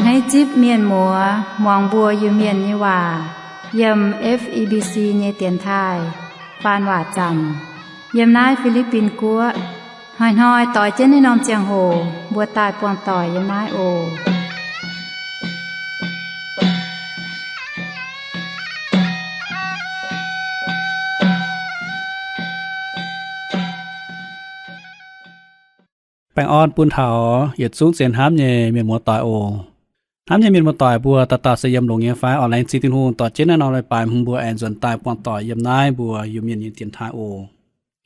Naaiv zipv mienh muoz muangx mbuo Iu-Mienh nyei waac yiem F E B C nyei dienx taaih faan waac zaamc yiem naaiv Fi^li^bin Guoqv. Hnoi-hnoi doix jienv naaiv norm ziangh hoc mbuo daaih buangh doic yiem naaiv oc. Baengh orn bun taux yietc zungv zien hnamv nyei mienh muoz-doic oc. Hnamv nyei mienh muoz-doic mbuo dauh dauh se yiem longx nyei fai? Oix laengz zingh Tin-Hungh dorh jienv naaiv norm leiz-baaix hmz mbuo aengx nzuonx daaih buangh doic yiem naaiv mbuo Iu-Mienh nyei dienx taaih oc.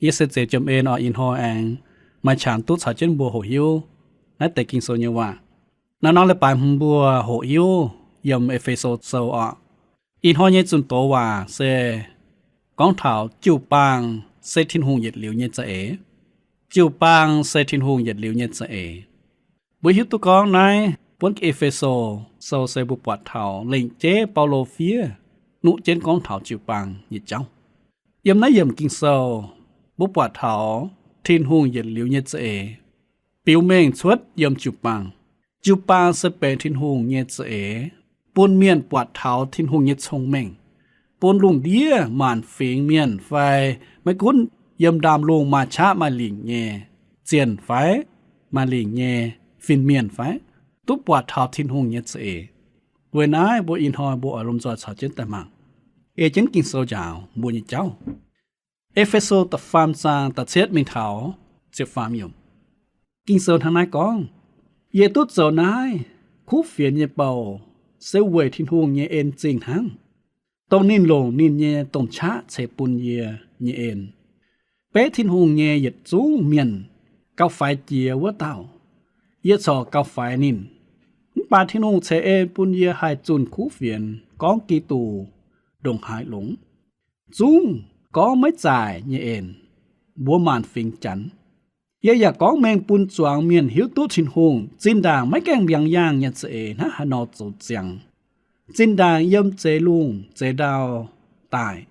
Yie se Zeuz Jiem En oc. Ih hnoi aengx maaih qangx duqv caux jienv mbuo hoqc hiuv naaiv deix Ging-Sou nyei waac. Naaiv norm leiz-baaix hmz mbuo hoqc hiuv yiem E^fe^so Sou oc. Ih hnoi nyei zunh doz waac se gorngv taux jiu-baang se Tin-Hungh yietc liuz nyei za'eix. Jiu-baang se Tin-Hungh yietc liuz nyei za'eix. Mbuo hiuv duqv gorngv naaiv buonv E^fe^so Sou se mbuo buatc taux lengc jeiv Baulo fiev nuqv jienv gorngv taux jiu-baang nyei jauv. Yiem naaiv yiemc Ging-Sou mbuo buatc taux Tin-Hungh yietc liuz nyei za'eix biux mengh cuotv yiem jiu-baang. Jiu-baang se benx Tin-Hungh nyei za'eix, bun mienh buatc taux Tin-Hungh nyei cong-mengh, bun lungh ndiev maanc fingx mienh fai maiv gunv yiem ndaamv-lungh maaih qaqv maaih lingc nyei zienh fai maaih lingc nyei fin-mienh fai duqv buatc taux Tin-Hungh nyei za'eix. Weic naaiv mbuo ih hnoi mbuo oix lomh nzoih caux jienv daaih mangc, ei jienv Ging-Sou njaaux mbuo nyei jauv. E^fe^so da'faam zaang da'cietv mingh taux ziepc faam yiemc. Ging-Sou hnangv naaiv gorngv, Yie duqv zoux naaiv kuv fienx nyei bou se weic Tin-Hungh nyei en zingh hnangv, dongh ninh longc ninh nyei domh qaqv ceix bun yie nyei en. Beiv Tin-Hungh nyei yietc zungv mienh gauh faix jiex wuov dauh, yie corc gauh faix ninh. Mv baac Tin-Hungh ceix en bun yie haih zunh kuv fienx gorngv Giduc ndongc haaix longx, zungv gorngv maiv zaaic nyei en mbuox maanc fingx Janx. Yie yaac gorngv mengh bun zuangx mienh hiuv duqv Tin-Hungh zinh ndaangc maiv gaengh mbiaangx yaangh nyei za'eix hnangv haaix nor zoux ziangx, zinh ndaangc yiem zeix lungh zeix ndau daaih,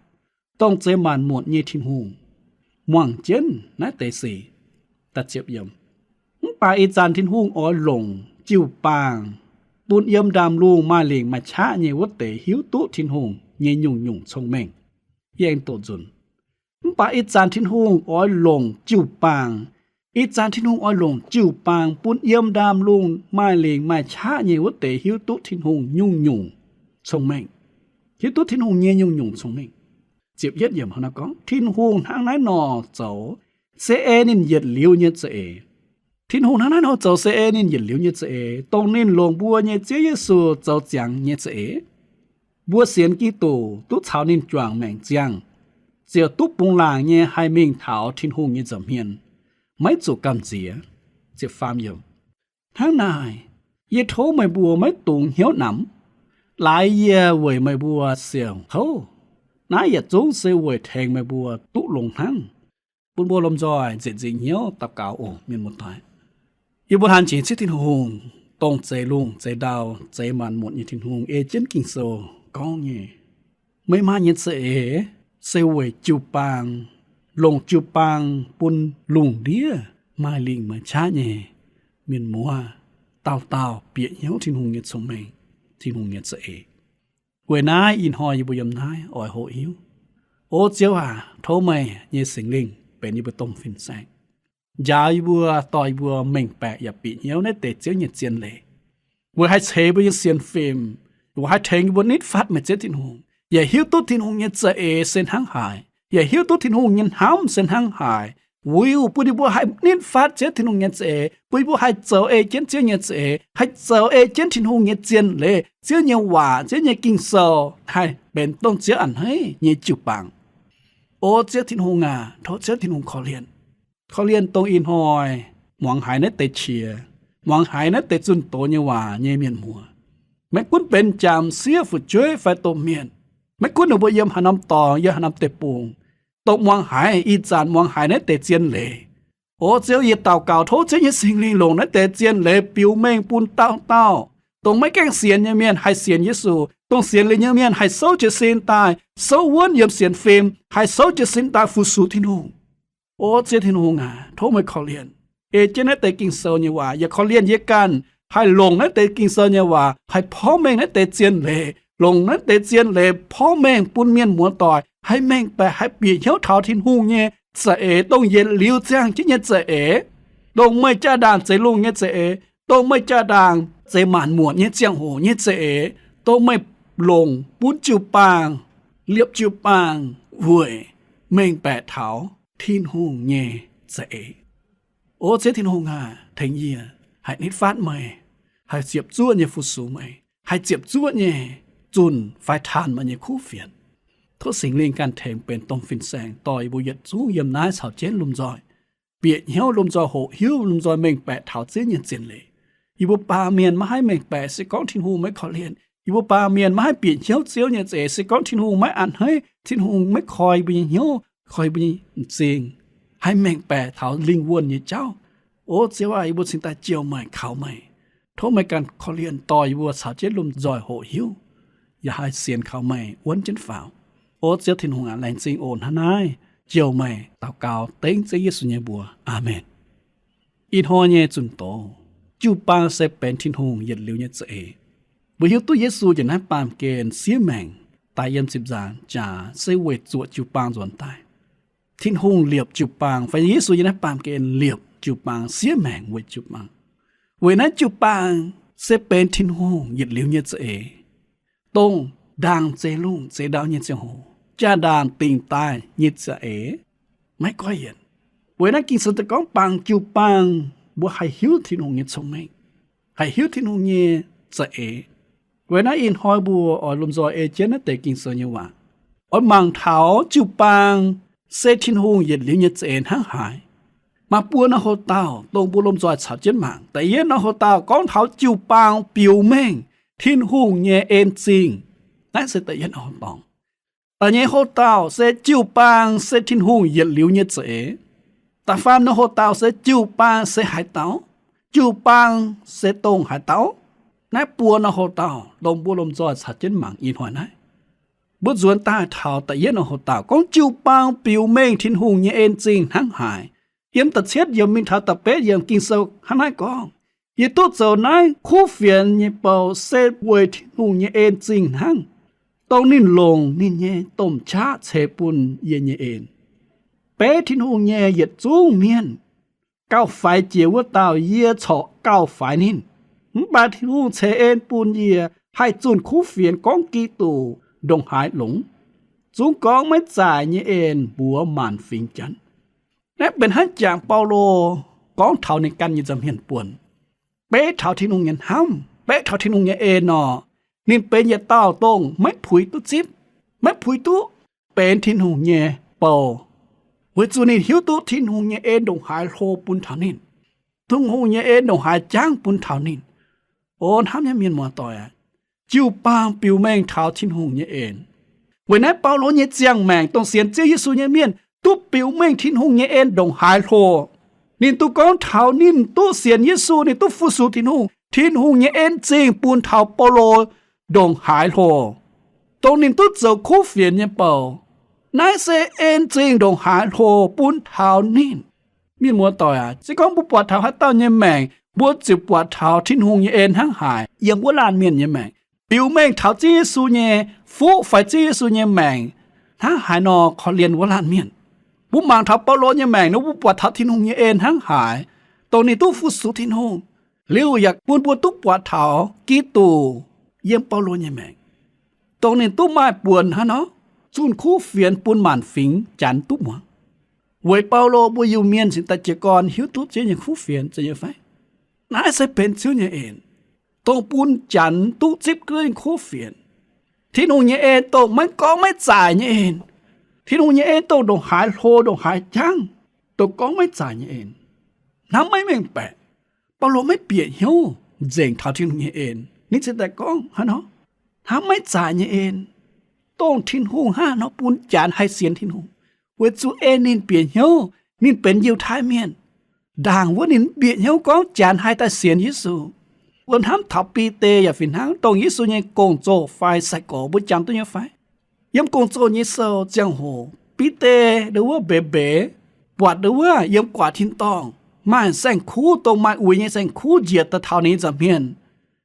dongh zeix maanc muotc nyei Tin-Hungh muangx jienv naaiv deix sic. Mv baac ih zanc Tin-Hungh oix longc jiu-baang bun yiem ndaamv-lungh maaih lingc maaih qaqv nyei wuov deix hiuv duqv Tin-Hungh nyei nyungc-nyungc cong-mengh. Yie aengx doqc nzunc. Mv baac ih zanc Tin-Hungh oix longc jiu-baang, ih zanc Tin-Hungh oix longc jiu-baang bun yiem ndaamv-lungh maaih lingc maaih qaqv nyei wuov deix hiuv duqv Tin-Hungh nyungc-nyungc cong-mengh, hiuv duqv Tin-Hungh nyei nyungc-nyungc cong-mengh. Ziepc yietv yiemc hnangv naaiv gorngv, Tin-Hungh hnangv naaiv nor zoux se ei ninh yietc liuz nyei za'eix. Tin-Hungh hnangv naaiv nor zoux se ei ninh yietc liuz nyei za'eix, dongh ninh longc mbuo nyei Ziouv Yesu zoux ziangx nyei za'eix. Mbuo sienx Giduc duqv caux ninh juangc maengc ziangh, ziouc duqv bungx laangc nyei haih mingh taux Tin-Hungh nyei nza'hmien, maiv zuqc gamh nziex. Hnangv naaic, yie tov meih mbuo maiv dungx hnyouv namx. Laaix yie weic meih mbuo siouc kouv. Naaiv yietc zungv se weic tengx meih mbuo duqv longx hnangv. Bun mbuo lomh nzoih nzieqc nzingc hnyouv daux gaux oc, mienh muoz-doic. Yie mbuo hnamv jiex Ziouv Tin-Hungh, dongh zeix lungh zeix ndau zeix maanc muotc nyei Tin-Hungh ei jienv Ging-Sou gorngv nyei, meih maaih nyei za'eix se weic jiu-baang, longc jiu-baang bun lungh ndiev maaih lingc maaih qaqv nyei mienh muoz dauh dauh bieqc hnyouv Tin-Hungh nyei cong-mengh, Tin-Hungh nyei za'eix. Weic naaiv ih hnoi yie mbuo yiem naaiv oix hoqc hiuv. O Ziouv aac, tov meih nyei Singx Lingh benx yie mbuo domh fin-saeng, njaaux yie mbuo, dorh yie mbuo mengh baeqc yaac bieqc hnyouv naaiv deix Ziouv nyei zien leiz, weic haih ceix mbuo nyei sienx fim, weic haih tengx yie mbuo nitv fatv meih Ziouv Tin-Hungh, yaac hiuv duqv Tin-Hungh nyei za'eix se hnangv haaix, yaac hiuv duqv Tin-Hungh nyei hnamv se hnangv haaix. Weic bun yie mbuo haih nitv fatv Ziouv Tin-Hungh nyei za'eix, bun yie mbuo haih zoux ei jienv Ziouv nyei za'eix, haih zoux ei jienv Tin-Hungh nyei zien leiz. Ziouv nyei waac, Ziouv nyei Ging-Sou haih benx dongh Ziouv a'hneiv nyei jiu-baang. O Ziouv Tin-Hungh aac, tov Ziouv Tin-Hungh korv-lienh. Korv-lienh dongh ih hnoi muangx haiz naaiv deix qiex, muangx haiz naaiv deix zunh doz nyei waac nyei mienh muoz. Maiv gunv benx jaax m'sieqv, fu'jueiv fai domh mienh, maiv gunv ninh mbuo yiem haaix norm dorngx, yiem haaix norm deic-bung, dongh muangx haiz, ih zanc muangx haiz naaiv deix zien leiz. O Ziouv, yie daux gaux tov Ziouv nyei Singx Lingh longc naaiv deix zien leiz biux mengh bun dauh dauh, dongh maiv gaengh sienx nyei mienh haih sienx Yesu, dongh sienx liuz nyei mienh haih souv jiez sin daaih, souv wuonv yiem sienx fim, haih souv jiez sin daaih fu-sux Tin-Hungh. O Ziouv Tin-Hungh aac, tov meih korv-lienh. Ei jienv naaiv deix Ging-Sou nyei waac yaac korv-lienh yie ganh, haih longc naaiv deix Ging-Sou nyei waac haih porv mengh naaiv deix zien leiz, longc naaiv deix zien leiz porv mengh bun mienh muoz-doic haih mengh baeqc, haih bieqc hnyouv taux Tin-Hungh nyei za'eix, dongh yietc liuz ziangh jienv nyei za'eix, dongh meih jaa-ndaangc zeix lungh nyei za'eix, dongh meih jaa-ndaangc zeix maanc muotc nyei ziangh hoc nyei za'eix, dongh meih longc bun jiu-baang, liepc jiu-baang weic mengh baeqc taux Tin-Hungh nyei za'eix. O Ziouv Tin-Hungh aac, tengx yie haih nitv fatv meih, haih ziepc zuoqv nyei fu-sux meih, haih ziepc zuoqv nyei zunh fai taanh meih nyei kuv fienx. Tov Singx Lingh ganh tengx benx domh fin-saeng dorh yie mbuo yietc zungv yiem naaiv caux jienv lomh nzoih bieqc hnyouv, lomh nzoih hoqc hiuv, lomh nzoih mengh baeqc taux Ziouv nyei zien leiz. Yie mbuo baamh mienh maiv haih mengh baeqc se gorngv Tin-Hungh maiv korv-lienh. Yie mbuo baamh mienh maiv haih bieqc hnyouv Ziouv nyei za'eix se gorngv Tin-Hungh maiv a'hneiv, Tin-Hungh maiv koi yie mbuo nyei hnyouv, koi yie mbuo nyei m'zing, haih mengh baeqc taux lingh wuonh nyei jauv. O Ziouv aac, yie mbuo cingx daaih jouh meih, kaux meih. Tov meih ganh korv-lienh dorh yie mbuo caux jienv lomh nzoih hoqc hiuv, yaac haih sienx kaux meih wuonv jienv faaux. O Ziouv Tin-Hungh aac, laengz zingh oc. Hnangv naaiv jouh meih, daux gaux dengv Ziouv Yesu nyei mbuox. Aamen. Ih hnoi nyei zunh doz, jiu-baang se benx Tin-Hungh yietc liuz nyei za'eix. Mbuo hiuv duqv Yesu njiec naaiv baamh gen siev maengc daaih yiem ziepc nzaangc jaax se weic zuoqc jiu-baang nzuonx daaih. Tin-Hungh liepc jiu-baang, fai Yesu yiem naaiv baamh gen liepc jiu-baang siev maengc weic jiu-baang. Weic naaiv jiu-baang se benx Tin-Hungh yietc liuz nyei za'eix, dongh ndaangc zeix lungh zeix ndau nyei ziangh hoc, jaa-ndaangc dingc daaih nyei za'eix, maiv goiv yienc. Weic naaiv Ging-Sou daaih gorngv bangc jiu-baang mbuo haih hiuv Tin-Hungh nyei cong-mengh, haih hiuv Tin-Hungh nyei za'eix. Weic naaiv ih hnoi mbuo oix lomh nzoih ei jienv naaiv deix Ging-Sou nyei waac, oix mangc taux jiu-baang se Tin-Hungh yietc liuz nyei za'eix hnangv haaix. Maaih buo norm hoc-dauh dongh mbuo lomh nzoih caux jienv mangc. Da'yietv norm hoc-dauh gorngv taux jiu-baang biux mengh Tin-Hungh nyei en zingh. Naaiv se da'yietv norm hoc-dauh. Da'nyeic hoc-dauh se jiu-baang se Tin-Hungh yietc liuz nyei za'eix. Da'faam norm hoc-dauh se jiu-baang se haaix dauh? Jiu-baang se dongh haaix dauh? Naaiv buo norm hoc-dauh dongh mbuo lomh nzoih caux jienv mangc ih hnoi naaiv. Mbuo nzuonx daaih taux da'yietv norm hoc-dauh gorngv jiu-baang biux mengh Tin-Hungh nyei en zingh hnangv haaix. Yiem da'cietv yiemc mingh taux da'betv yiemc Ging-Sou hnangv naaiv gorngv, yie duqv zoux naaiv kuv fienx nyei bou se weic Tin-Hungh nyei en zingh hnangv, dongh ninh longc ninh nyei domh qaqv ceix bun yie nyei en. Beiv Tin-Hungh nyei yietc zungv mienh, gauh faix jiex wuov dauh yie corc gauh faix ninh. Mv baac Tin-Hungh ceix en bun yie haih zunh kuv fienx gorngv Giduc ndongc haaix longx, zungv gorngv maiv zaaic nyei en mbuox maanc fingx Janx. Naaiv benx hnangv jangx Baulo gorngv taux ninh ganh nyei nza'hmien buonc. Beiv taux Tin-Hungh nyei hnamv, beiv taux Tin-Hungh nyei en nor, ninh benx yietc dauh dongh maiv puix duqv zipv, maiv puix duqv benx Tin-Hungh nyei bou, weic zuqc ninh hiuv duqv Tin-Hungh nyei en ndongc haaix hlo bun taux ninh, Tin-Hungh nyei en ndongc haaix jangv bun taux ninh. O hnamv nyei mienh muoz-doic aac, jiu-baang biux mengh taux Tin-Hungh nyei en. Weic naaiv Baulo nyei ziangh maengc dongh sienx Ziouv Yesu nyei mienh duqv biux mengh Tin-Hungh nyei en ndongc haaix hlo. Ninh duqv gorngv taux ninh duqv sienx Yesu, ninh duqv fu-sux Tin-Hungh, Tin-Hungh nyei en zingh bun taux Baulo ndongc haaix hlo, dongh ninh duqv zoux kuv fienx nyei bou. Naaiv se en zingh ndongc haaix hlo bun taux ninh. Mienh muoz-doic aac, se gorngv mbuo buatc taux haaix dauh nyei maengc, mbuo ziouc buatc taux Tin-Hungh nyei en hnangv haaix yiem wuov laanh mienh nyei maengc. Biux mengh taux Ziouv Yesu nyei fuqv fai Ziouv Yesu nyei maengc hnangv haaix nor korv-lienh wuov laanh mienh. Mbuo mangc taux Baulo nyei maengc nor, mbuo buatc taux Tin-Hungh nyei en hnangv haaix, dongh ninh duqv fu-sux Tin-Hungh, liuz yaac bun mbuo duqv buatc taux Giduc yiem Baulo nyei maengc, dongh ninh duqv maaih buonc hnangv nor, zunh kuv fienx bun maanc fingx Janx duqv muangx. Weic Baulo mbuo Iu-Mienh cingx daaih jiez gorn hiuv duqv Ziouv nyei kuv fienx, zeiz nyei fai? Naaiv se benx Ziouv nyei en, dongh bun Janx duqv zipv Ziouv nyei kuv fienx. Tin-Hungh nyei en dongh maiv gorngv maiv zaaic nyei en. Tin-Hungh nyei en dongh ndongc haaix hlo ndongc haaix jangv, dongh gorngv maiv zaaic nyei en. Hnamv maiv mengh baeqc. Baulo maiv bieqc hnyouv nzengc taux Tin-Hungh nyei en. Ninh cingx daaih gorngv hnangv nor, hnamv maiv zaaic nyei en, dongh Tin-Hungh hnangv nor bun Janx haih sienx Tin-Hungh, weic zuqc en ninh bieqc hnyouv, ninh benx Yiutai Mienh. Ndaangc wuov ninh bieqc hnyouv gorngv Janx haih daaih sienx Yesu. Mbuo hnamv taux Bide yaac fih hnangv, dongh Yesu nyei gong-zoh fai sai-gorx, mbuo jangx duqv nyei fai? Yiem Gong-Zoh nyei sou ziangh hoc, Bide ndau wuov mbeix mbeix, buatc ndau wuov yiem guaax tin-dorngh, maaih saeng-kuv, dongh maaih uix nyei saeng-kuv njiec daaih taux ninh nyei nza'hmien.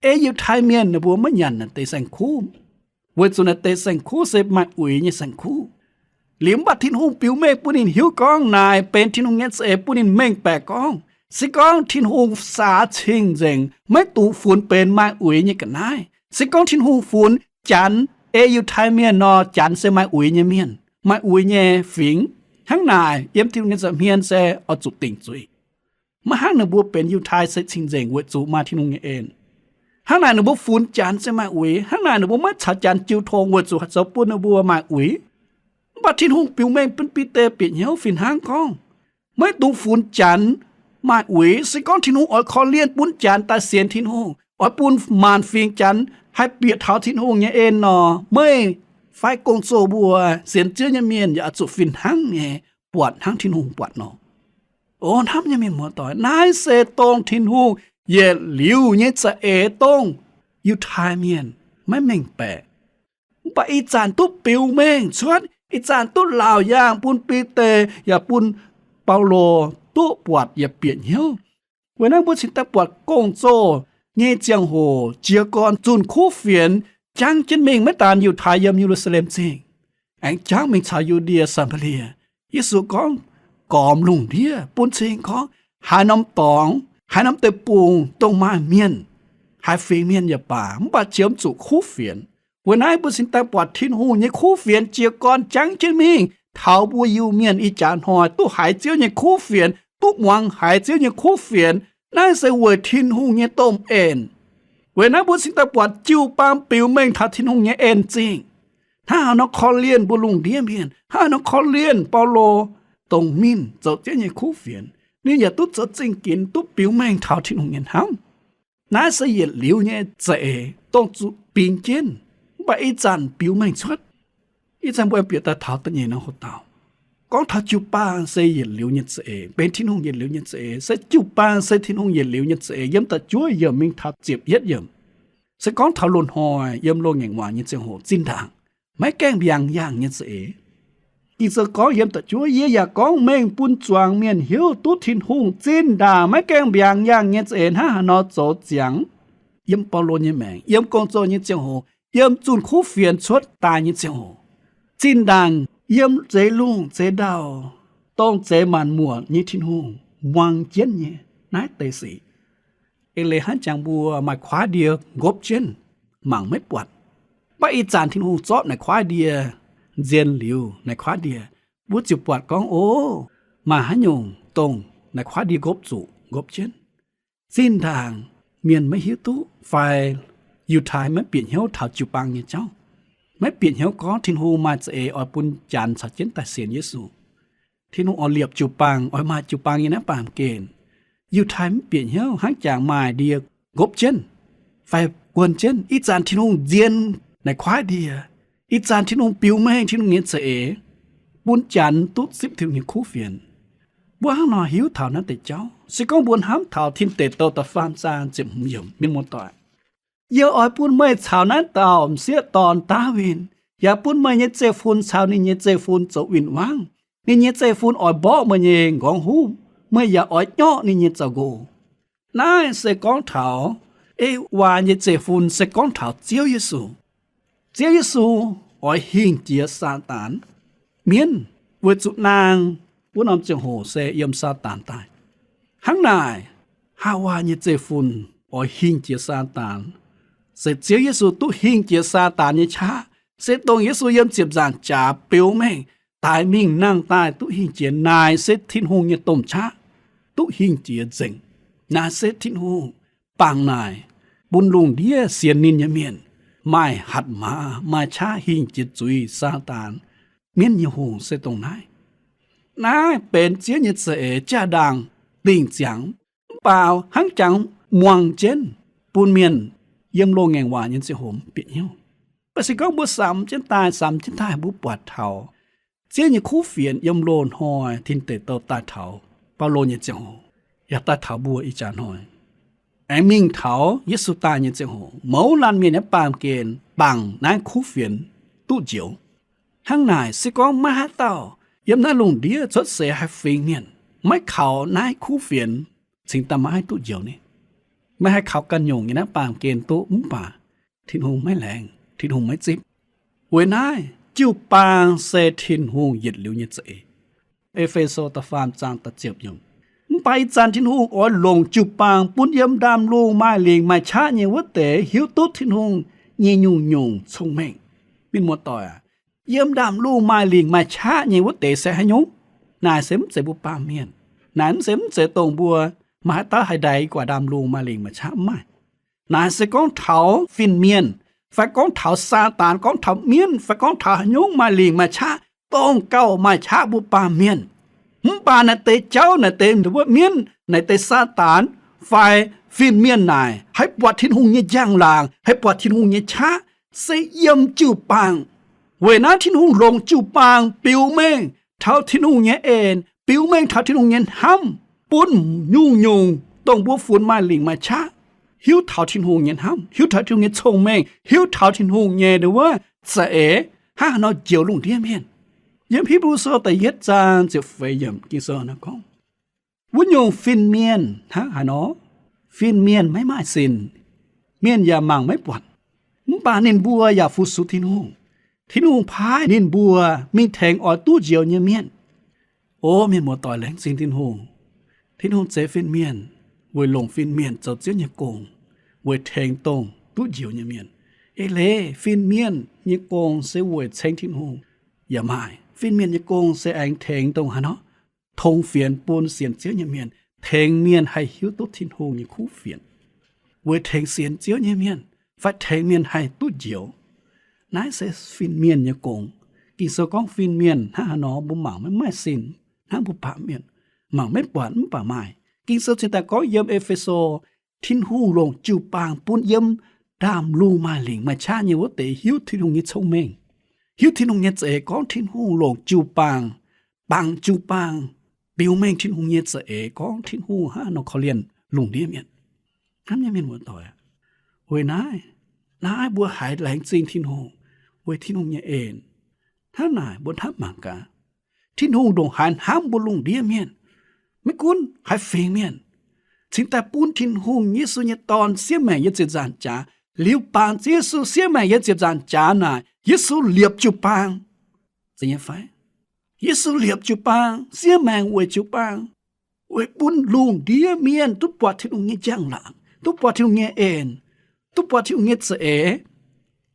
Ei Yiutai Mienh ninh mbuo maiv nyanc naaiv deix saeng-kuv, weic zuqc naaiv deix saeng-kuv se maaih uix nyei saeng-kuv. Liuz mv baac Tin-Hungh biux mengh bun ninh hiuv gorngv naaic benx Tin-Hungh nyei za'eix, bun ninh mengh baeqc gorngv se gorngv Tin-Hungh saax cing-nzengc, maiv dungx funx benx maaih uix nyei ga'naaiv. Se gorngv Tin-Hungh funx Janx ei Yiutai Mienh nor, Janx se maaih uix nyei mienh, maaih uix nyei fingx. Hnangv naaic yiem Tin-Hungh nyei nza'hmien se oix zuqc dingc zuiz. Maiv hnangv ninh mbuo benx Yiutai se cing-nzengc weic zuqc maaih Tin-Hungh nyei en. Hnangv naaic ninh mbuo funx Janx se maaih uix. Hnangv naaic ninh mbuo maiv caux Janx jiu tong weic zuqc haih zoux bun ninh mbuo maaih uix. Mv baac Tin-Hungh biux mengh bun Bide bieqc hnyouv fih hnangv gorngv, maiv dungx funx Janx maaih uix. Se gorngv Tin-Hungh oix korv-lienh bun Janx daaih sienx Tin-Hungh, oix bun maanc fingx Janx haih bieqc taux Tin-Hungh nyei en nor, meih fai gong-zoh mbuo sienx Ziouv nyei mienh yaac oix zuqc fih hnangv nyei buatc hnangv Tin-Hungh buatc nor. O hnamv nyei mienh muoz-doic, naaiv se dongh Tin-Hungh yietc liuz nyei za'eix, dongh Yiutai Mienh maiv mengh baeqc. Mv baac ih zanc duqv biux mengh cuotv, ih zanc duqv laauc yaangh bun Bide yaac bun Baulo duqv buatc yaac bieqc hnyouv. Weic naaiv mbuo cingx daaih buatc gong-zoh nyei ziangh hoc jiez gorn zunh kuv fienx jangv jienv mingh maiv daan Yiutai yiem Ye^lu^saa^lem Zingh, aengx jangv mingh caux Yu^ndie, Saa^maa^lie. Yesu gorngv gormx lungh ndiev bun cing gorngv haaix norm dorngx, haaix norm deic-bung dongh maaih mienh, haaix fingx mienh yaac baac, mv baac ziouc mv zuqc kuv fienx. Weic naaiv mbuo cingx daaih buatc Tin-Hungh nyei kuv fienx jiez gorn jangv jienv mingh taux mbuo Iu-Mienh ih jaax hnoi duqv haiz Ziouv nyei kuv fienx, duqv muangx haiz Ziouv nyei kuv fienx. Naaiv se weic Tin-Hungh nyei domh en. Weic naaiv mbuo cingx daaih buatc jiu-baang biux mengh taux Tin-Hungh nyei en zingh. Hnangv haaix nor korv-lienh mbuo lungh ndiev mienh, hnangv haaix nor korv-lienh Baulo, dongh ninh zoux Ziouv nyei kuv fienx, ninh yaac duqv zoux zingh ginx, duqv biux mengh taux Tin-Hungh nyei hnamv. Naaiv se yietc liuz nyei za'eix, dongh zuqc bingx jienv, mv baac ih zanc biux mengh cuotv. Ih zanc mbuo bieqc daaih taux da'nyeic norm hoc dauh, gorngv taux jiu-baang se yietc liuz nyei za'eix, benx Tin-Hungh yietc liuz nyei za'eix, se jiu-baang se Tin-Hungh yietc liuz nyei za'eix, yiem da'juov yiemc mingh taux ziepc yietv yiemc. Se gorngv taux loz-hnoi yiem loz-ngaengc waac nyei ziangh hoc zinh ndaangc maiv gaengh mbiaangx yaangh nyei za'eix. Ging-Sou gorngv yiem da'juov, yie yaac gorngv mengh bun zuangx mienh hiuv duqv Tin-Hungh zinh ndaangc maiv gaengh mbiaangx yaangh nyei za'eix hnangv haaix nor zoux ziangx. Yiem Baulo nyei maengc, yiem gong-zoh nyei ziangh hoc, yiem zunh kuv fienx cuotv daaih nyei ziangh hoc, zinh ndaangc yiem zeix lungh zeix ndau, dongh zeix maanc muotc nyei Tin-Hungh muangx jienv nyei naaiv deix sic. Eix leiz hnangv jangx mbuo maaih kuaaiv ndie nqopv jienv, mangc maiv buatc. Mv baac ih zanc Tin-Hungh zorqv naaic kuaaiv ndie nzien liuz naaic kuaaiv ndie, mbuo ziouc buatc gorngv, o, maaih haaix nyungc dongh naaic kuaaiv ndie nqopv zuqc nqopv jienv. Zinh ndaangc mienh maiv hiuv duqv fai Yiutai maiv bieqc hnyouv taux jiu-baang nyei jauv, maiv bieqc hnyouv gorngv Tin-Hungh maaih za'eix oix bun Janx caux jienv daaih sienx Yesu. Tin-Hungh oix liepc jiu-baang, oix maaih jiu-baang nyei naaiv baamh gen. Yiutai mv bieqc hnyouv hnangv jangx maaih ndie nqopv jienv fai guon jienv. Ih zanc Tin-Hungh nzien naaic kuaaiv ndie. Ih zanc Tin-Hungh biux mengh Tin-Hungh nyei za'eix bun Janx duqv zipv Tin-Hungh nyei kuv fienx. Mbuo hnangv nor hiuv taux naaiv deix jauv. Se gorngv mbuo hnamv taux Tin Deic Douh da'faam zaang ziepc hmz yiemc, mienh muoz-doic, yie oix bun meih caux naaiv dauh m'sieqv dorn Ndaawitv, yaac bun meih nyei zeiv-fun caux ninh nyei zeiv-fun zoux win-wangv. Ninh nyei zeiv-fun oix mborqv meih nyei nqorngv huv, meih yaac oix nyorqv ninh nyei zaux-nqox. Naaiv se gorngv taux Ewaa nyei zeiv-fun, se gorngv taux Ziouv Yesu. Ziouv Yesu oix hingh jiex Saadaan mienv, weic zuqc naang wuov norm ziangh hoc se yiem Saadaan daaih. Hnangv naaic, Haawaa nyei zeiv-fun oix hingh jiex Saadaan, se Ziouv Yesu duqv hingh jiex Saadaan nyei qaqv, se dongh Yesu yiem ziepc nzaangc jaax biux mengh daix mingh nangh daaih duqv hingh jiex. Naaic se Tin-Hungh nyei domh qaqv duqv hingh jiex nzengc. Naaic se Tin-Hungh bangc naaic bun lungh ndiev sienx ninh nyei mienh maaih hatc maaz, maaih qaqv hingh jiex zuiz Saadaan mienv nyei hungh se dongh naaiv. Naaiv benx Ziouv nyei za'eix jaa-ndaangc dingc ziangx, mv baac hnangv jangx muangh jienv bun mienh yiem loz-ngaengc waac nyei ziangh hoc mv bieqc hnyouv. Mv baac se gorngv mbuo samx jienv daaih, samx jienv daaih mbuo buatc taux Ziouv nyei kuv fienx yiem loz-hnoi Tin Deic Douh daaih taux Baulo nyei ziangh hoc, yaac daaih taux mbuo ih jaax hnoi, aengx mingh taux Yesu daaih nyei ziangh hoc, mouz laanh mienh nyei baamh gen bangc naaiv kuv fienx duqv njoux. Hnangv naaic, se gorngv maiv haaix dauh yiem naaiv lungh ndiev cuotv seix haih fingx mienh, maiv kaux naaiv kuv fienx, cingx daaih maiv haih duqv njoux ninh. Meih haih kaux ganh nyungc nyei naaiv baamh gen duqv mv baac Tin-Hungh maiv laengz, Tin-Hungh maiv zipv. Weic naaiv jiu-baang se Tin-Hungh yietc liuz nyei za'eix. E^fe^so da'faam zaang da'ziepc yiemc. Mv baac ih zanc Tin-Hungh oix longc jiu-baang bun yiem ndaamv-lungh maaih lingc maaih qaqv nyei wuov deix hiuv duqv Tin-Hungh nyei nyungc-nyungc cong-mengh. Mienh muoz-doic aac, yiem ndaamv-lungh maaih lingc maaih qaqv nyei wuov deix se haaix nyungc? Naaic se mv zeiz mbuo baamh mienh. Naaic mv zeiz, mv zeiz dongh mbuo maaih haaix dauh haih ndaix i guaax ndaamv-lungh maaih lingc maaih qaqv, mv maaih. Naaic se gorngv taux fin-mienh, fai gorngv taux Saadaan, gorngv taux mienv, fai gorngv taux haaix nyungc maaih lingc maaih qaqv, dongh gauh maaih qaqv mbuo baamh mienh. Mv baac naaic deix jauv, naaic deix wuov mienv, naaic deix Saadaan, fai fin-mienh naaic, haih buatc Tin-Hungh nyei njang-laangc, haih buatc Tin-Hungh nyei qaqv, se yiem jiu-baang. Weic naaiv Tin-Hungh longc jiu-baang biux mengh taux Tin-Hungh nyei en, biux mengh taux Tin-Hungh nyei hnamv, bun nyungc-nyungc dongh mbuo funx maaih lingc maaih qaqv hiuv taux Tin-Hungh nyei hnamv, hiuv taux Tin-Hungh nyei cong-mengh, hiuv taux Tin-Hungh nyei wuov za'eix hnangv haaix nor njoux lungh ndiev mienh. Yiem Hipv^lu Sou da'yietv zaang ziepc feix yiemc Ging-Sou nor gorngv, wuov nyungc fin-mienh hnangv haaix nor, fin-mienh maiv maaih sin, mienh yaac mangc maiv buatc, mv baac ninh mbuo yaac fu-sux Tin-Hungh. Tin-Hungh paaiv ninh mbuo mingh tengx oix duqv njoux nyei mienh. O mienh muoz-doic, laengz zingh Tin-Hungh. Tin-Hungh zeix fin-mienh weic longc fin-mienh zoux Ziouv nyei gong, weic tengx dongh duqv njoux nyei mienh. Eix leiz fin-mienh nyei gong se weic ceng Tin-Hungh. Yaac maaih fin-mienh nyei gong se aengx tengx dongh haaix nor, tong fienx bun sienx Ziouv nyei mienh, tengx mienh haih hiuv duqv Tin-Hungh nyei kuv fienx, weic tengx sienx Ziouv nyei mienh, fai tengx mienh haih duqv njoux. Naaiv se fin-mienh nyei gong. Ging-Sou gorngv fin-mienh hnangv haaix nor, mbuo mangc maiv maaih sin, hnangv mbuo baamh mienh mangc maiv buatc mv baac maaih. Ging-Sou cingx daaih gorngv yiem E^fe^so, Tin-Hungh longc jiu-baang bun yiem ndaamv-lungh maaih lingc maaih qaqv nyei wuov deix hiuv Tin-Hungh nyei cong-mengh, hiuv Tin-Hungh nyei za'eix gorngv Tin-Hungh longc jiu-baang, bangc jiu-baang, biux mengh Tin-Hungh nyei za'eix gorngv Tin-Hungh hnangv haaix nor korv-lienh lungh ndiev mienh. Hnamv nyei mienh muoz-doic, weic naaiv, naaiv mbuo haiz laengz zingh Tin-Hungh, weic Tin-Hungh nyei en. Hnangv naaic mbuo hnamv mangc gaax, Tin-Hungh ndongc haaix hnamv mbuo lungh ndiev mienh. Maiv gunv haaix fingx mienh, cingx daaih bun Tin-Hungh Yesu nyei Dorn siev maengc yiem ziepc nzaangc jaax. Liuz bangc Ziouv Yesu siev maengc yiem ziepc nzaangc jaax naaic, Yesu liepc jiu-baang. Zeiz nyei fai? Yesu liepc jiu-baang, siev maengc weic jiu-baang, weic bun lungh ndiev mienh duqv buatc Tin-Hungh nyei njang-laangc, duqv buatc Tin-Hungh nyei en, duqv buatc Tin-Hungh nyei za'eix,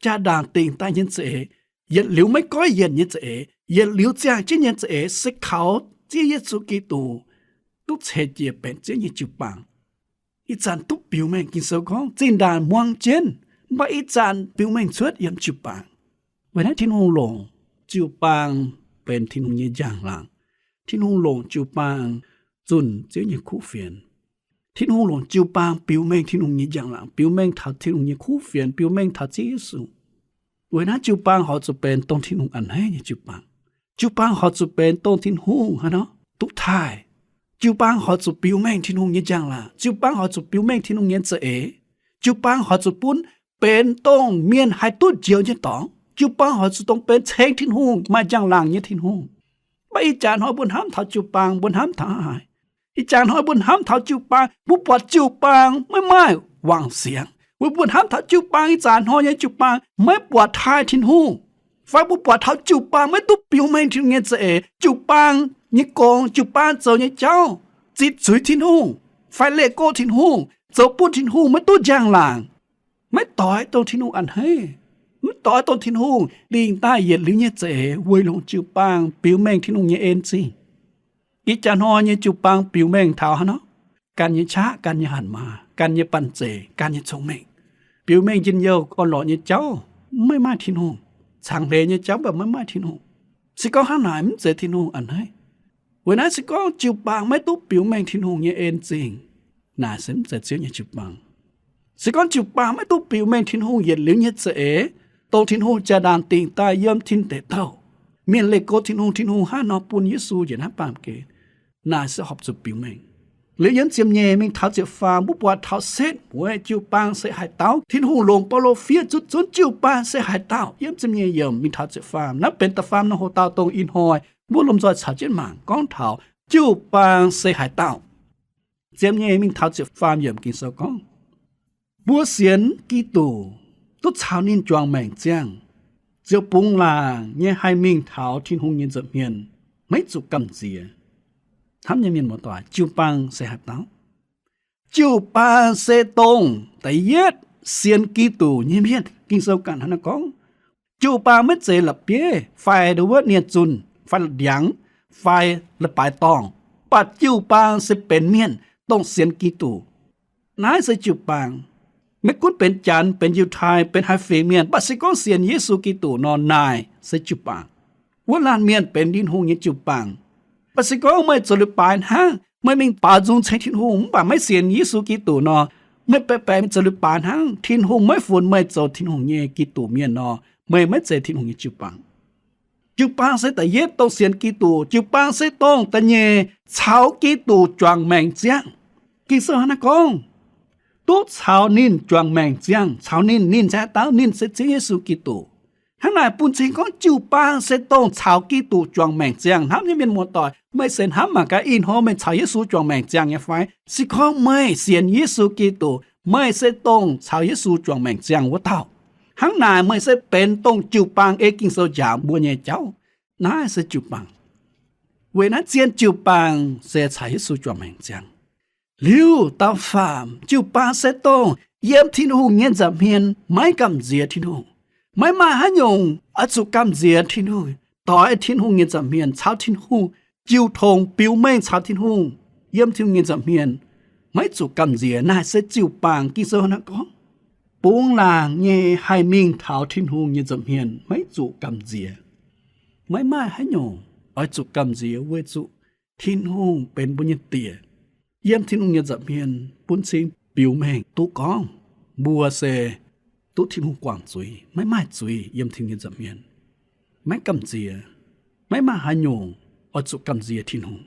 jaa-ndaangc dingc daaih nyei za'eix, yietc liuz maiv goiv yienc nyei za'eix, yietc liuz ziangh jienv nyei za'eix se kaux Ziouv Yesu Giduc duqv ceix jiez benx Ziouv nyei jiu-baang. Ih zanc duqv biux mengh, Ging-Sou gorngv zinh ndaangc muangx jienv, mv baac ih zanc biux mengh cuotv yiem jiu-baang. Weic naaiv Tin-Hungh longc jiu-baang benx Tin-Hungh nyei njang-laangc. Tin-Hungh longc jiu-baang zunh Ziouv nyei kuv fienx. Tin-Hungh longc jiu-baang biux mengh Tin-Hungh nyei njang-laangc, biux mengh taux Tin-Hungh nyei kuv fienx, biux mengh taux Ziouv Yesu. Weic naaiv jiu-baang horpc zuqc benx dongh Tin-Hungh a'hneiv nyei jiu-baang. Jiu-baang horpc zuqc benx dongh Tin-Hungh haaix nor duqv taaih. Jiu-baang horpc zuqc biux mengh Tin-Hungh nyei njang-laangc. Jiu-baang horpc zuqc biux mengh Tin-Hungh nyei za'eix. Jiu-baang horpc zuqc bun benx dongh mienh haih duqv njoux nyei dorngx. Jiu-baang horpc zuqc dongh benx ceng Tin-Hungh, maaih njang-laangc nyei Tin-Hungh. Mv baac ih jaax hnoi mbuo hnamv taux jiu-baang, mbuo hnamv taux haaix? Ih jaax hnoi mbuo hnamv taux jiu-baang, mbuo buatc jiu-baang maiv maaih wangc siangx. Mbuo, mbuo hnamv taux jiu-baang, ih zanc hnoi nyei jiu-baang maiv buatc taaih Tin-Hungh. Fai mbuo buatc taux jiu-baang maiv duqv biux mengh Tin-Hungh nyei za'eix, jiu-baang nyei gong, jiu-baang zoux nyei jauv, zitc zuiz Tin-Hungh, fai leih go Tin-Hungh, zoux bun Tin-Hungh maiv duqv njang-laangc, maiv doix dongh Tin-Hungh a'hneiv, maiv doix dongh Tin-Hungh dingc daaih yietc liuz nyei za'eix weic longc jiu-baang biux mengh Tin-Hungh nyei en zingh. Ih jaax hnoi nyei jiu-baang biux mengh taux haaix nor? Gan nyei qaqv, gan nyei hatc maaz, gan nyei banh zeic, gan nyei cong-mengh. Biux mengh njien-youh orn-lorqc nyei jauv maiv maaih Tin-Hungh. Cangx hleix nyei jauv mv baac maiv maaih Tin-Hungh. Se gorngv hnangv naaic mv zeiz Tin-Hungh a'hneiv. Weic naaiv se gorngv jiu-baang maiv duqv biux mengh Tin-Hungh nyei en zingh, naaic se mv zeiz Ziouv nyei jiu-baang. Se gorngv jiu-baang maiv duqv biux mengh Tin-Hungh yietc liuz nyei za'eix, dongh Tin-Hungh jaa-ndaangc dingc daaih yiem tin deic douh, mienh leih go Tin-Hungh, Tin-Hungh hnangv nor bun Yesu njiec naaiv baamh gen, naaic se horpc zuqc biux mengh. Liuz yiem ziepc nyeic mingh taux ziepc faam, mbuo buatc taux setv mueiz jiu-baang se haaix dauh. Tin-Hungh longc Baulo fiev zuqc zunv jiu-baang se haaix dauh. Yiem ziepc nyeic yiemc mingh taux ziepc faam, naaiv benx da'faam norm hoc-dauh dongh ih hnoi mbuo lomh nzoih caux jienv mangc gorngv taux jiu-baang se haaix dauh? Ziepc nyeic mingh taux ziepc faam yiemc Ging-Sou gorngv, mbuo sienx Giduc duqv caux ninh juangc maengc ziangh, ziouc bungx laangc nyei haih mingh taux Tin-Hungh nyei nza'hmien, maiv zuqc gamh nziex. Hnamv nyei mienh muoz-doic, jiu-baang se haaix dauh? Jiu-baang se dongh da'yietv sienx Giduc nyei mienh. Ging-Sou ganh hnangv naaiv gorngv, jiu-baang maiv zeiz la'bieiv fai ndo wuov nie-zunh fai la'ndiangx fai la'baaix dorngh, mv baac jiu-baang se benx mienh dongh sienx Giduc. Naaiv se jiu-baang. Maiv gunv benx Janx, benx Yiutai, benx haaix fingx mienh, mv baac se gorngv sienx Yesu Giduc nor, naaic se jiu-baang. Wuov laanh mienh benx Tin-Hungh nyei jiu-baang. Mv baac se gorngv meih zoux leiz-baaix hnangv, meih mingh baaux nzung ceng Tin-Hungh, mv baac maiv sienx Yesu Giduc nor, meih baeqc baeqc mingh zoux leiz-baaix hnangv, Tin-Hungh maiv funx meih zoux Tin-Hungh nyei Giduc mienh nor, meih maiv zeiz Tin-Hungh nyei jiu-baang. Jiu-baang se da'yietv dongh sienx Giduc. Jiu-baang se dongh da'nyeic caux Giduc juangc maengc ziangh. Ging-Sou hnangv naaiv gorngv, duqv caux ninh juangc maengc ziangh, caux ninh, ninh se haaix dauh? Ninh se Ziouv Yesu Giduc. Hnangv naaic bun cing gorngv jiu-baang se dongh caux Giduc juangc maengc ziangh. Hnamv nyei mienh muoz-doic, meih se hnamv mangc gaax, ih hnoi meih caux Yesu juangc maengc ziangh nyei fai? Se gorngv meih sienx Yesu Giduc, meih se dongh caux Yesu juangc maengc ziangh wuov dauh. Hnangv naaic meih se benx dongh jiu-baang ei Ging-Sou njaaux mbuo nyei jauv. Naaiv se jiu-baang. Weic naaiv zien jiu-baang se caux Yesu juangc maengc ziangh. Liuz da'faam jiu-baang se dongh yiem Tin-Hungh nyei nza'hmien maiv gamh nziex Tin-Hungh. Maiv maaih haaix nyungc oix zuqc gamh nziex Tin-Hungh, doix Tin-Hungh nyei nza'hmien caux Tin-Hungh jiu tong biux mengh caux Tin-Hungh yiem Tin-Hungh nyei nza'hmien, maiv zuqc gamh nziex. Naaiv se jiu-baang. Ging-Sou hnangv gorngv, bungx laangc nyei haih mingh taux Tin-Hungh nyei nza'hmien maiv zuqc gamh nziex. Maiv maaih haaix nyungc oix zuqc gamh nziex weic zuqc Tin-Hungh benx mbuo nyei Diex. Yiem Tin-Hungh nyei nza'hmien bun cing biux mengh duqv gorngv mbuo se duqv Tin-Hungh guangc zuiz, maiv maaih zuiz yiem Tin-Hungh nyei nza'hmien. Maiv gamh nziex, maiv maaih haaix nyungc oix zuqc gamh nziex Tin-Hungh.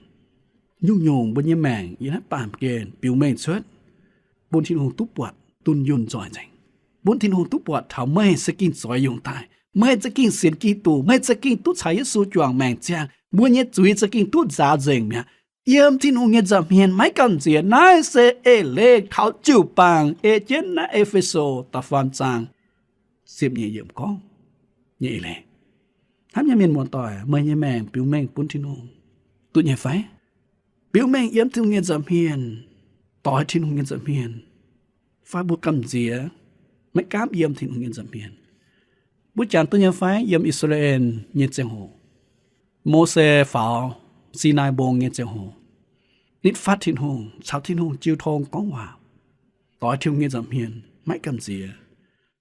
Nyungc-nyungc mbuo nyei maengc yiem naaiv baamh gen biux mengh cuotv, bun Tin-Hungh duqv buatc dunh yunh nzoih nzengc, bun Tin-Hungh duqv buatc taux meih za'gengh zoix yungh daaih, meih za'gengh sienx Giduc, meih za'gengh duqv caux Yesu juangc maengc ziangh, mbuo nyei zuiz za'gengh duqv nzaaux nzengc mi'aqv. Yiem Tin-Hungh nyei nza'hmien maiv gamh nziex. Naaiv se eix leiz taux jiu-baang ei jienv naaiv E^fe^so da'faam zaang ziepc nyeic yiemc gorngv nyei eix leiz. Hnamv nyei mienh muoz-doic, meih nyei maengc biux mengh bun Tin-Hungh duqv nyei fai? Biux mengh yiem Tin-Hungh nyei nza'hmien, doix Tin-Hungh nyei nza'hmien, fai mbuo gamh nziex maiv gaamv yiem Tin-Hungh nyei nza'hmien? Mbuo jangx duqv nyei fai? Yiem I^saa^laa^en nyei ziangh hoc, Mose faaux Sinaai Mbong nyei ziangh hoc, nitv fatv Tin-Hungh, caux Tin-Hungh jiu tong gorngv waac, doix Tin-Hungh nyei nza'hmien, maiv gamh nziex.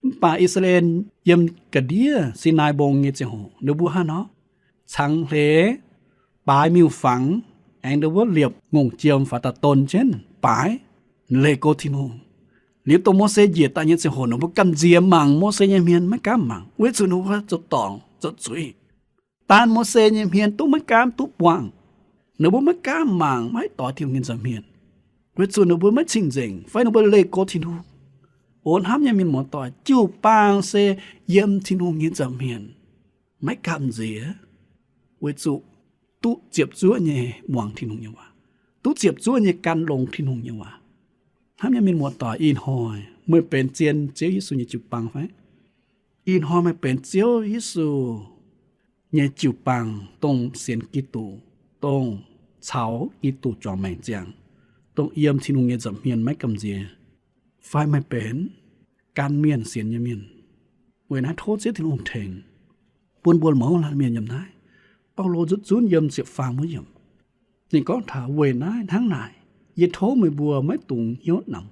Mv baac I^saa^laa^en yiem ga'ndiev Sinaai Mbong nyei ziangh hoc, ninh mbuo hnangv nor cangx hleix baaix miuc-fangx, aengx ndo wuov liepc ngongh jiem faaux daaih don jienv baaix, leih go Tin-Hungh. Liuz dongh Mose njiec daaih nyei ziangh hoc, ninh mbuo gamh nziex mangc Mose nyei hmien, maiv gaamv mangc, weic zuqc ninh mbuo zoux dorngc zoux zuiz. Daan Mose nyei hmien duqv maiv gaamv duqv buangh. Ninh mbuo maiv gaamv mangc, maiv doix Tin-Hungh nyei nza'hmien, weic zuqc ninh mbuo maiv cing-nzengc fai ninh mbuo leih go Tin-Hungh. O hnamv nyei mienh muoz-doic, jiu-baang se yiem Tin-Hungh nyei nza'hmien maiv gamh nziex, weic zuqc duqv ziepc zuoqv nyei muangx Tin-Hungh nyei waac, duqv ziepc zuoqv nyei gan longx Tin-Hungh nyei waac. Hnamv nyei mienh muoz-doic, ih hnoi meih benx zien Ziouv Yesu nyei jiu-baang fai? Ih hnoi meih benx Ziouv Yesu nyei jiu-baang, dongh sienx Giduc, dongh caux Giduc juangc maengc ziangh, dongh yiem Tin-Hungh nyei nza'hmien maiv gamh nziex, fai meih benx gan mienh sienx nyei mienh? Weic naaiv tov Ziouv Tin-Hungh tengx bun mbuo mouz laanh mienh yiem naaiv. Baulo nzutv zunv yiem ziepc faam wuov yiemc, ninh gorngv taux weic naaiv hnangv naaic, yie tov meih mbuo maiv dungx hnyouv namx.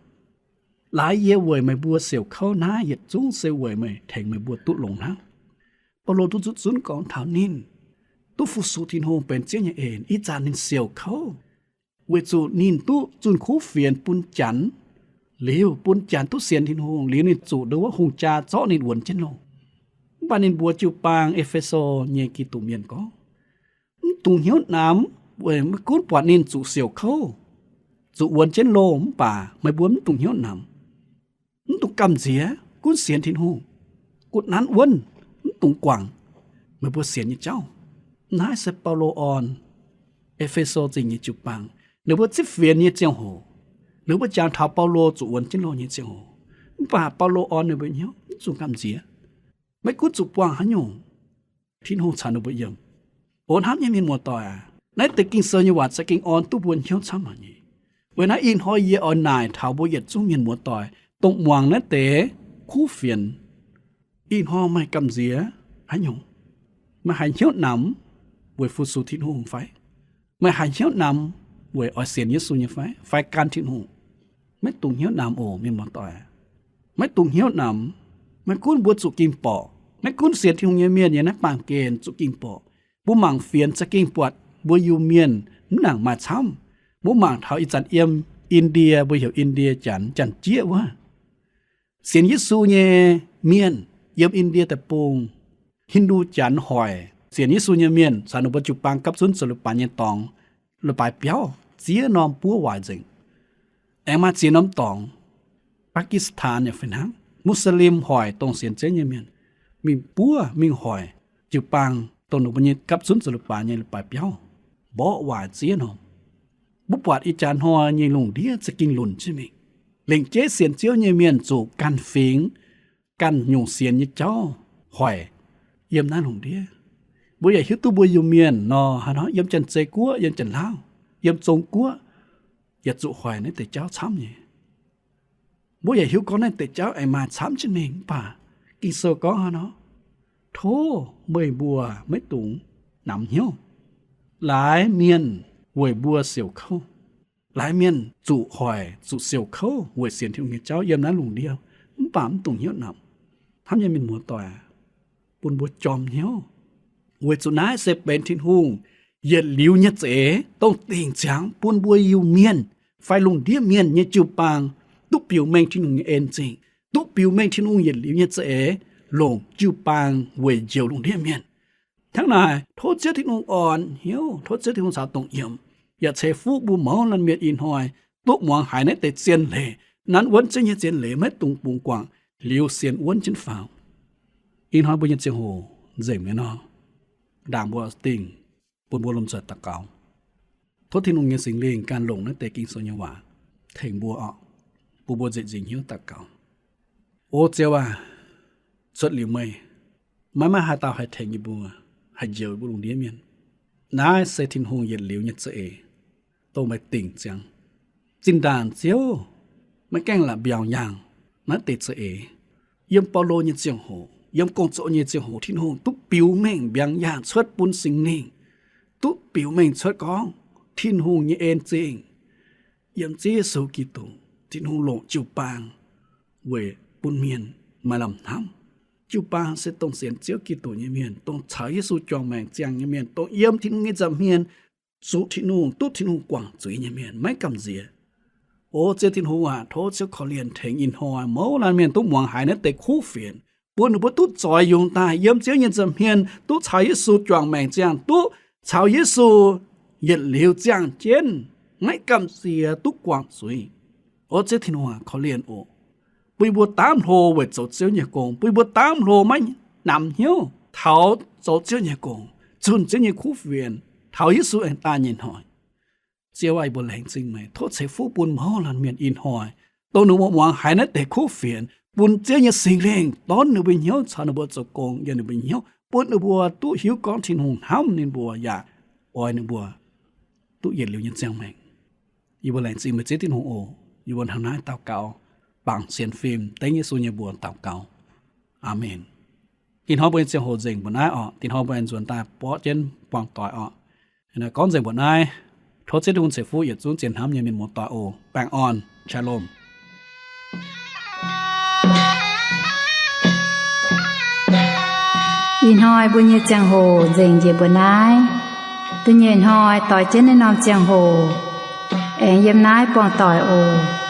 Laaix yie weic meih mbuo siouc kouv naaiv yietc zungv se weic meih, tengx meih mbuo duqv longx hnangv. Baulo duqv nzutv zunv gorngv taux ninh duqv fu-sux Tin-Hungh benx Ziouv nyei en, ih zanc ninh siouc kouv, weic zuqc ninh duqv zunh kuv fienx bun Janx, liuz bun Janx duqv sienx Tin-Hungh, liuz ninh zuqc ndo wuov hungh jaa zorqv ninh wuonx jienv loh. Mv baac ninh mbuox jiu-baang E^fe^so nyei Giduc mienh gorngv, mv dungx hnyouv namx, weic maiv gunv buatc ninh zuqc siouc kouv, zuqc wuonx jienv loh, mv baac meih mbuo mv dungx hnyouv namx. Mv dungx gamh nziex, gunv sienx Tin-Hungh. Gu'nanv wuonv, mv dungx guangc meih mbuo sienx nyei jauv. Naaiv se Baulo orn E^fe^so Zingh nyei jiu-baang, ninh mbuo zipv fienx nyei ziangh hoc, ninh mbuo jangx taux Baulo zuqc wuonx jienv loh nyei ziangh hoc, mv baac Baulo orn ninh mbuo hnyouv, mv zuqc gamh nziex. Maiv gunv zuqc buangh haaix nyungc, Tin-Hungh caux ninh mbuo yiem. O hnamv nyei mienh muoz-doic aac, naaiv deix Ging-Sou nyei waac za'gengh orn duqv mbuo hnyouv camv haic nyei. Weic naaiv ih hnoi yie oix naaic taux mbuo yietc zungv mienh muoz-doic, dongh muangx naaiv deix kuv fienx. Ih hnoi meih gamh nziex haaix nyungc? Meih haiz hnyouv namx weic fu-sux Tin-Hungh fai? Meih haiz hnyouv namx weic oix sienx Yesu nyei fai, fai gan Tin-Hungh? Maiv dungx hnyouv namx oc, mienh muoz-doic. Maiv dungx hnyouv namx. Maiv gunv mbuo zuqc ging-borqc, maiv gunv sienx Tin-Hungh nyei mienh yiem naaiv baamh gen zuqc ging-borqc, mbuo mangc fienx za'gengh buatc mbuo Iu-Mienh mv nangc maaih camv. Mbuo mangc taux ih zanc yiem Indie, mbuo heuc Indie Janx, Janx-Jieqv wuov, sienx Yesu nyei mienh yiem Indie deic-bung, Hindu Janx hoic sienx Yesu nyei mienh caux ninh mbuo jiu-baang gapv zunv zoux leiz-baaix nyei dorngx, leiz-baaix biauv ziex norm buov waaic nzengc. Aengx maaih ziex norm dorngx, Pakistan yaac fih hnangv, Muslim hoic dongh sienx Ziouv nyei mienh mingh buov mingh hoic jiu-baang dongh ninh mbuo nyei gapv zunv zoux leiz-baaix nyei leiz-baaix biauv, mborqv waaic ziex norm. Mbuo buatc ih jaax hnoi nyei lungh ndiev za'gengh lunc jienv mingh. Lengc jeiv sienx Ziouv nyei mienh zuqc ganh fingx, ganh nyungc sienx nyei jauv hoic yiem naaiv lungh ndiev. Mbuo yaac hiuv duqv mbuo Iu-Mienh nor, haaix nor yiem Janx-Zei Guoqv, yiem Janx-Lauv, yiem Zong Guoqv, yaac zuqc hoic naaiv deix jauv camv nyei. Mbuo yaac hiuv gorngv naaiv deix jauv aengx maaih camv jienv mingh, mv baac Ging-Sou gorngv haaix nor? Tov meih mbuo maiv dungx namx hnyouv. Laaix mienh weic mbuo siouc kouv. Laaix mienh zuqc hoic, zuqc siouc kouv weic sienx Tin-Hungh nyei jauv yiem naaiv lungh ndiev, mv baac mv dungx hnyouv namx. Hnamv nyei mienh muoz-doic, bun mbuo jorm hnyouv. Weic zuqc naaiv se benx Tin-Hungh yietc liuz nyei za'eix, dongh dingc ziangx bun mbuo Iu-Mienh fai lungh ndiev mienh nyei jiu-baang duqv biux mengh Tin-Hungh nyei en zingh, duqv biux mengh Tin-Hungh yietc liuz nyei za'eix longc jiu-baang weic njoux lungh ndiev mienh. Hnangv naaic, tov Ziouv Tin-Hungh orn hnyouv, tov Ziouv Tin-Hungh caux dongh yiem, yaac ceix fuqv mbuo mouz laanh mienh ih hnoi duqv muangx haiz naaiv deix zien leiz, nanv wuonv Ziouv nyei zien leiz, maiv dungx bungx guangc liuz sienx wuonv jienv faaux. Ih hnoi mbuo nyei ziangh hoc nzengc mi'aqv nor, ndaangc mbuo dingh bun mbuo lomh nzoih daux gaux. Tov Tin-Hungh nyei Singx Lingh ganh longc naaiv deix Ging-Sou nyei waac tengx mbuo oc. Bun mbuo nzieqc nzingc hnyouv daux gaux. O Ziouv aac, cuotv liuz meih, maiv maaih haaix dauh haih tengx yie mbuo, haih njoux mbuo lungh ndiev mienh. Naaiv se Tin-Hungh yietc liuz nyei za'eix, dongh meih dingc ziangx. Zinh ndaangc Ziouv maiv gaengh la'biaux yaangh naaiv deix za'eix. Yiem Baulo nyei ziangh hoc, yiem gong-zoh nyei ziangh hoc, Tin-Hungh duqv biux mengh mbiaangx yaangh cuotv bun Singx Lingh, duqv biux mengh cuotv gorngv Tin-Hungh nyei en zingh. Yiem Ziouv Yesu Giduc, Tin-Hungh longc jiu-baang weic bun mienh maaih lamh hnamv. Jiu-baang se dongh sienx Ziouv Giduc nyei mienh, dongh caux Yesu juangc maengc ziangh nyei mienh, dongh yiem Tin-Hungh nyei nza'hmien zuqc Tin-Hungh, duqv Tin-Hungh guangc zuiz nyei mienh, maiv gamh nziex. O Ziouv Tin-Hungh aac, tov Ziouv korv-lienh tengx ih hnoi mouz laanh mienh duqv muangx haiz naaiv deix kuv fienx, bun ninh mbuo duqv zoix yungz daaih yiem Ziouv nyei nza'hmien, duqv caux Yesu juangc maengc ziangh, duqv caux Yesu yietc liuz ziangh jienv, maiv gamh nziex, duqv guangc zuiz. O Ziouv Tin-Hungh aac, korv-lienh oc. Bun yie mbuo daamv hlo weic zoux Ziouv nyei gong. Bun yie mbuo daamv hlo maiv namx hnyouv taux zoux Ziouv nyei gong, zunh Ziouv nyei kuv fienx taux Yesu aengx daaih nyei hnoi. Ziouv aac, yie mbuo laengz zingh meih. Tov ceix fuqv bun mouz laanh mienh ih hnoi, dongh ninh mbuo muangx haiz naaiv deix kuv fienx, bun Ziouv nyei Singx Lingh dorn ninh mbuo hnyouv caux ninh mbuo zoux gong yiem ninh mbuo hnyouv, bun ninh mbuo duqv hiuv gorngv Tin-Hungh hnamv ninh mbuo yaac oix ninh mbuo duqv yietc liuz nyei ziangh maengc. Yie mbuo laengz zingh meih Ziouv Tin-Hungh oc. Yie mbuo hnangv naaiv daux gaux, bangc sienx fim, dengv Yesu nyei mbuox daux gaux. Aamen. Ih hnoi mbuo nyei ziangh hoc nzengc mbuoqc naaiv oc. Ih hnoi mbuo aengx nzuonx daaih borqv jienv buangh doic oc. Ih hnoi gorngv nzengc mbuoqc naaiv. Tov Ziouv Tin-Hungh ceix fuqv yietc zungv zien hnamv nyei mienh muoz-doic oc. Baengh orn, shalom. Ih hnoi mbuo nyei ziangh hoc nzengc njiec mbuoqc naaiv. Da'nyeic hnoi doix jienv naaiv norm ziangh hoc, aengx yiem naaiv buangh doic oc.